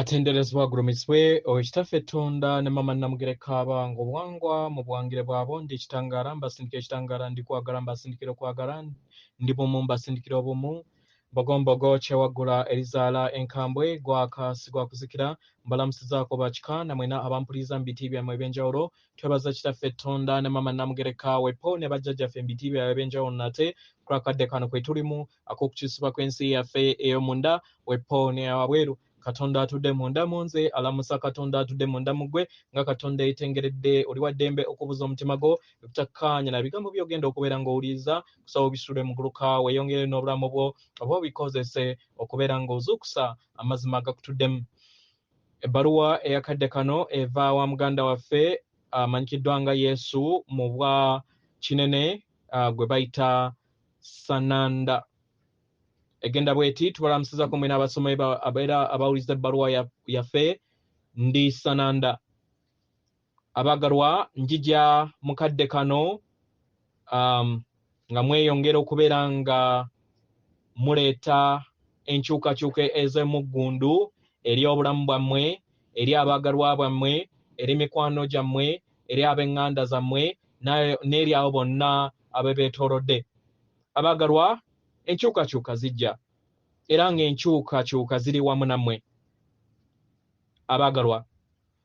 Atenderezebwa agulumizibwe oyo Kitaffe Ttonda ne Maama Nnamugereka abange obuwangwa mu buwangire bwabwo ndi kitangaala mbasindikira ekitangaala ndi kwagala mbasindikira okwagala ndi bumu mbasindikira obumu Mbogombogo kyewaggula erizaala enkambwe gwaka sigwakuzikira mbalamusizaako bakika namwena abampuliriza mu biti byammwe ebyenjawulo twebaza Kitaffe Ttonda ne Maama Nnamugereka wepo ne bajjajjaffe mu biti byabwe ebyenjawulo nate kulwakadde kano kwetulimu ak'okukyusibwa kw'ensi yaffe ey'omunda wepo neyawabweru Katonda atudde munda mu nze alamusa Katonda atudde munda mu ggwe nga Katonda eyetengeredde oli wa ddembe okubuza omutima gwo ekutakkaanya na bigambo by'ogenda okubeera ng'owuliriza kusaba obisule muguluka weeyongere n'obulamu bwo oba obikozese okubeera ng'ozuukusa amazima agakutuddemu. Ebbaluwa eyakadde kano eva wa muganda waffe amanyikiddwa nga Yesu mu bwa kinene gwe bayita Sananda. Egenda bweti: tubalamusizako mwena abasoma abeera abawuliza ebbaluwa yaffe. Ndi Sananda. Abagalwa, njija mu kadde kano nga mweyongera okubeera nga muleeta enkyukakyuka ez'emuggundu eri obulamu bwammwe, eri abaagalwa bwammwe, eri mikwano gyammwe, eri ab'eŋŋanda zammwe, n'eri abo bonna abebeetoolodde. Abaagalwa, enkyukakyuka zijja, era ng'enkyukakyuka ziri wamu nammwe. Abaagalwa,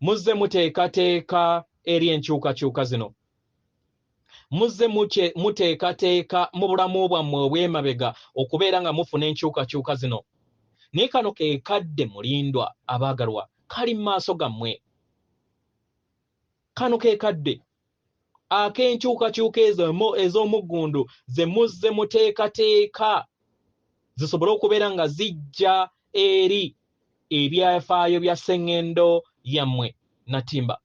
muzze muteekateeka eri enkyukakyuka zino. Muzze muteekateeka mu bulamu bwammwe obw'emabega okubeera nga mufuna enkyukakyuka zino. Naye kano ke kadde mulindwa, abaagalwa, kali mu maaso gammwe. Kano ke kadde ak'enkyukakyuka ezo ez'omuggundu ze muzze muteekateeka zisobole okubeera nga zijja eri ebyafaayo bya sseŋŋendo yammwe natimba.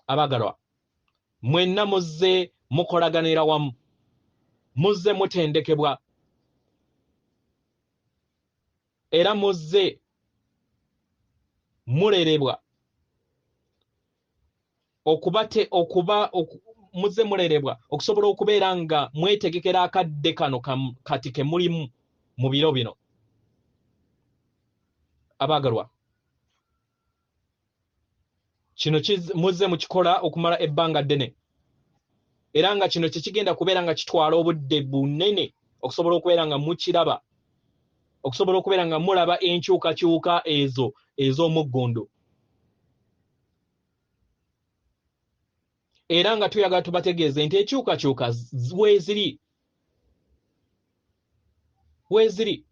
Abaagalwa, mwenna muzze mukolaganira wamu, muzze mutendekebwa, era muzze mulerebwa okubate okuba muzze mulerebwa okusobola okubeera nga mwetegekera akadde kano kati ke mulimu mu biro bino. Abaagalwa, kino muzze mukikola okumala ebbanga ddene, era nga kino kyekigenda kubeera nga kitwala obudde bunene okusobola okubeera nga mukiraba, okusobola okubeera nga mulaba enkyukakyuka ezo ez'omuggundu. Era nga tuyagala tubategeeze nti enkyukakyuka weeziri, weeziri,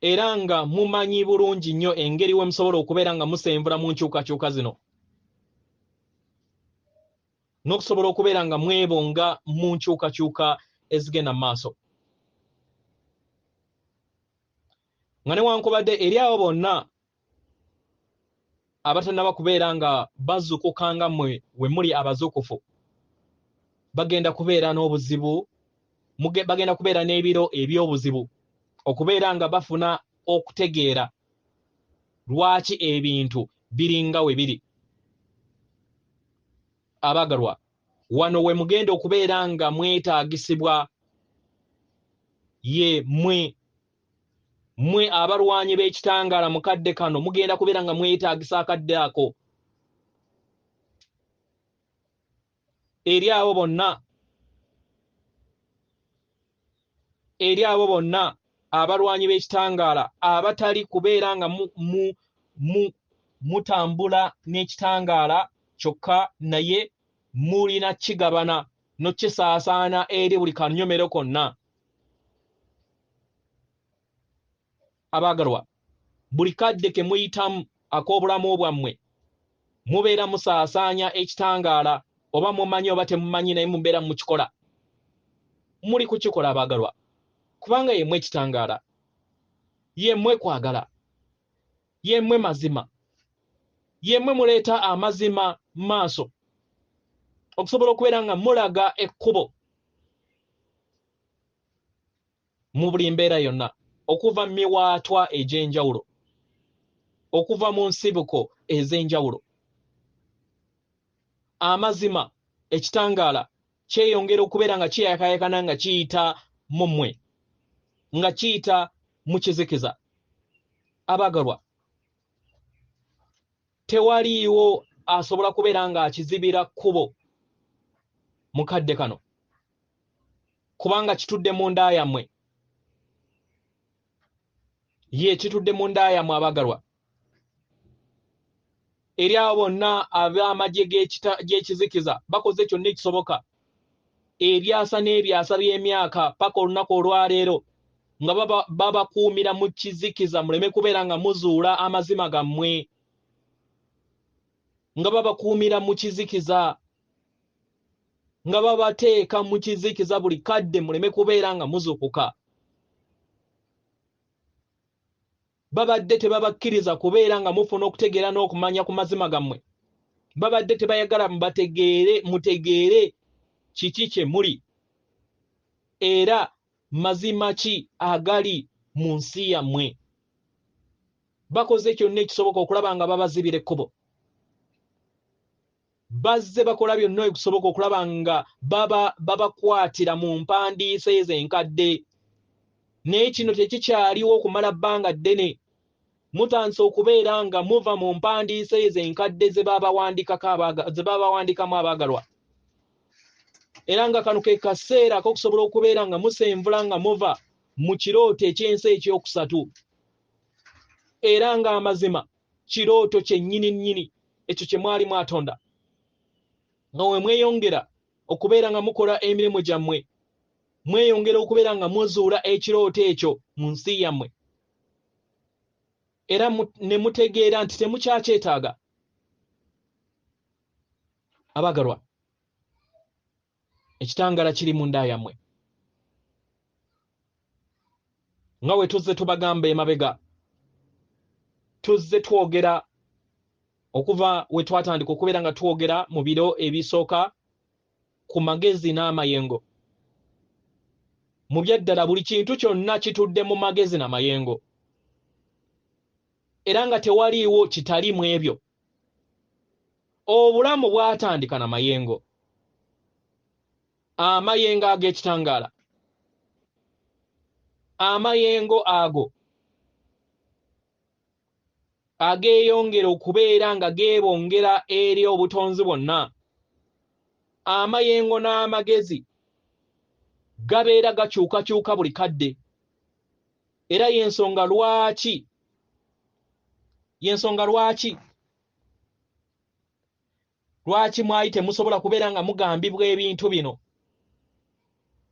era nga mumanyi bulungi nnyo engeri we musobola okubeera nga musenvula mu nkyukakyuka zino n'okusobola okubeera nga mwebonga mu nkyukakyuka ezigenda mu maaso. Nga newankubadde eri abo bonna abatannaba kubeera nga bazuukuka nga mmwe we muli abazuukufu, bagenda kubeera n'obuzibu, bagenda kubeera n'ebiro eby'obuzibu okubeera nga bafuna okutegeera lwaki ebintu biringa we biri. Abaagalwa, wano we mugenda okubeera nga mwetaagisibwa ye mmwe mmwe abalwanyi b'ekitangaala mu kadde kano mugenda kubeera nga mwetaagisa akadde ako eri abo bonna, eri abo bonna abalwanyi b'ekitangaala abatali kubeera nga mutambula n'ekitangaala kyokka, naye mulina kigabana n'okukisaasaana eri buli kanyomero konna. Abaagalwa, buli kadde ke muyitamu ak'obulamu bwammwe mubeera musaasaanya ekitangaala, oba mumanyi oba temumanyi, naye mubeera mukikola. Muli kukikola abaagalwa, kubanga yemmwe ekitangaala, yemmwe kwagala, yemmwe mazima, yemmwe muleeta amazima maaso okusobola okubeera nga mulaga ekkubo mu buli mbeera yonna, okuva mu miwaatwa egy'enjawulo, okuva mu nsibuko ez'enjawulo. Amazima, ekitangaala kyeyongera okubeera nga kiyakaayakana nga kiyita mu mmwe, nga kiyita mu kizikiza. Abagalwa, tewaliiwo asobola kubeera ng'akizibira kkubo mu kadde kano, kubanga kitudde mu nda yammwe. Ye kitudde mu nda yammwe abagalwa. Eri abo bonna ab'amagye g'ekizikiza bakoze kyonna ekisoboka ebyasa n'ebyasa by'emyaka paka olunaku olwaleero nga babakuumira mu kizikiza muleme kubeera nga muzuula amazima gammwe, nga babakuumira mu kizikiza, nga babateeka mu kizikiza buli kadde muleme kubeera nga muzuukuka. Babadde tebabakkiriza kubeera nga mufuna okutegeera n'okumanya ku mazima gammwe. Babadde tebayagala mubategeere, mutegeere kiki kye muli era mazima ki agali mu nsi yammwe. Bakoze kyonna ekisoboka okulaba nga babazibira ekkubo. Bazze bakola byonna ebisoboka okulaba nga babakwatira mu mpandiisa ezo enkadde. Naye kino tekikyaliwo okumala bbanga ddene. Mutandise okubeera nga muva mu mpandiisa ezo enkadde ze babawandikamu abaagalwa. Era nga kano ke kaseera ak'okusobola okubeera nga musenvula nga muva mu kirooto eky'ensi ekyokusatu. Era ng'amazima kirooto kyennyini nnyini ekyo kye mwali mwatonda. Nga we mweyongera okubeera nga mukola emirimu gyammwe, mweyongera okubeera nga muzuula ekirooto ekyo mu nsi yammwe. Era ne mutegeera nti temukyakyetaaga. Abagalwa, ekitangala kiri mu nda yammwe. Nga we tuzze tubagamba emabega, tuzze twogera okuva we twatandika okubeera nga twogera mu biro ebisooka ku magezi n'amayengo. Mu byaddala buli kintu kyonna kitudde mu magezi n'amayengo, era nga tewaliiwo kitali mu ebyo. Obulamu bwatandika na mayengo, amayengo ag'ekitangaala, amayengo ago ageeyongera okubeera nga geebongera eri obutonzi bwonna. Amayengo n'amagezi gabeera gakyukakyuka buli kadde. Era y'ensonga lwaki mwali temusobola kubeera nga mugambibwa ebintu bino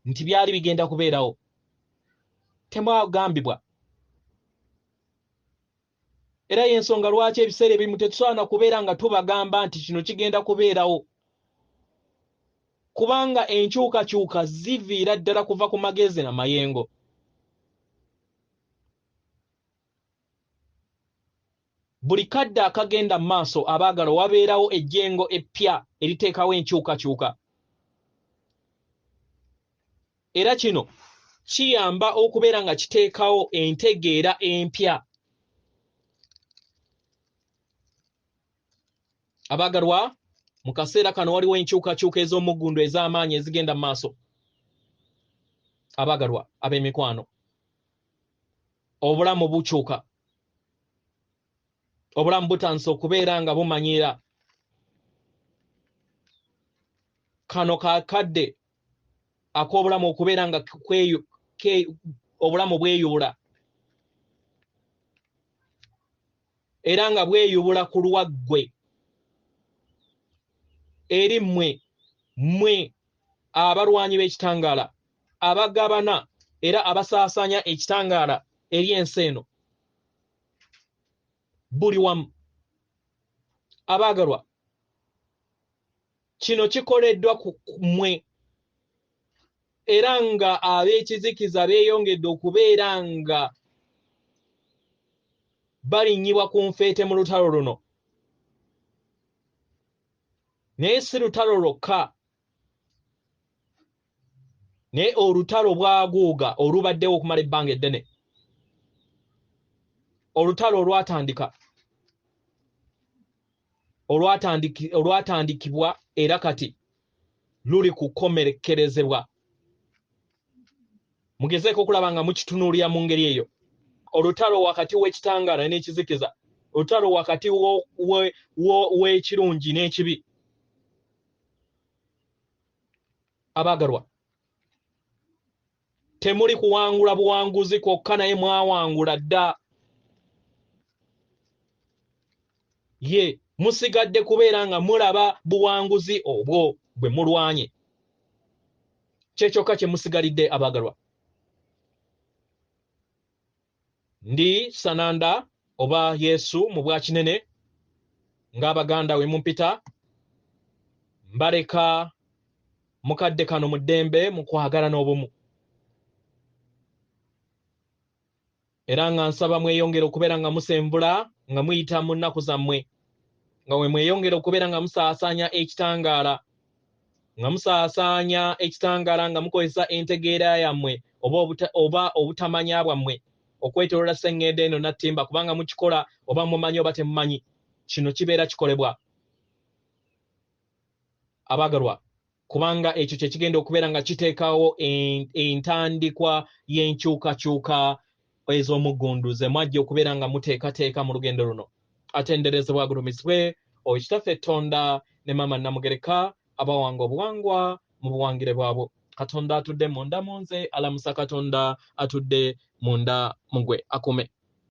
nti byali bigenda kubeerawo. Temwagambibwa. Era y'ensonga lwaki ebiseera ebimu tetusobola kubeera nga tubagamba nti kino kigenda kubeerawo, kubanga enkyukakyuka ziviira ddala kuva ku magezi n'amayengo. Buli kadde akagenda mu maaso abaagala wabeerawo ejjengo eppya eriteekawo enkyukakyuka. Era kino kiyamba okubeera nga kiteekawo entegeera empya. Abaagalwa, mu kaseera kano waliwo enkyukakyuka ez'omuggundu ez'amaanyi ezigenda mu maaso. Abaagalwa ab'emikwano, obulamu bukyuka. Obulamu butandise okubeera nga bumanyiira. Kano kakadde ak'obulamu okubeera nga obulamu bweyubula, era nga bweyubula ku lwa ggwe, eri mmwe, mmwe abalwanyi b'ekitangaala, abagabana era abasaasaanya ekitangaala eri ensi eno buli wamu. Abaagalwa, kino kikoleddwa ku mmwe, era nga ab'ekizikiza beeyongedde okubeera nga balinnyibwa ku nfeete mu lutalo luno. Naye si lutalo lwokka, naye olutalo bwaguuga olubaddewo okumala ebbanga eddene. Olutalo olwatandikibwa era kati luli kukomerekerezebwa. Mugezeeko okulaba nga mukitunuulira mu ngeri eyo. Olutalo wakati w'ekitangaala n'ekizikiza, olutalo wakati w'ekirungi n'ekibi. Abaagalwa, temuli kuwangula buwanguzi kwokka, naye mwawangula dda. Ye musigadde kubeera nga mulaba buwanguzi obwo bwe mulwanye, kye kyokka kye musigalidde abaagalwa. Ndi Sananda oba Yesu mu bwakinene ng'Abaganda we mumpita, mbaleka mukadde kano mu ddembe mu kwagala n'obumu, era nga nsaba mweyongere okubeera nga musenvula nga muyita mu nnaku zammwe, nga we mweyongere okubeera nga musaasaanya ekitangaala, nga musaasaanya ekitangaala nga mukozesa entegeera yammwe oba obutamanya bwammwe okwetoolola sseŋŋendo eno nattimba, kubanga mukikola oba mumanyi oba temumanyi, kino kibeera kikolebwa abaagalwa, kubanga ekyo kye kigenda okubeera nga kiteekawo entandikwa y'enkyukakyuka ez'omuggundu ze mwajja okubeera nga muteekateeka mu lugendo luno. Atenderezebwa agulumizibwe oyo Kitaffe Ttonda ne Maama Namugereka abawanga obuwangwa mu buwangire bwabwo. Katonda atudde munda mu nze alamusa Katonda atudde munda mu gwe akume.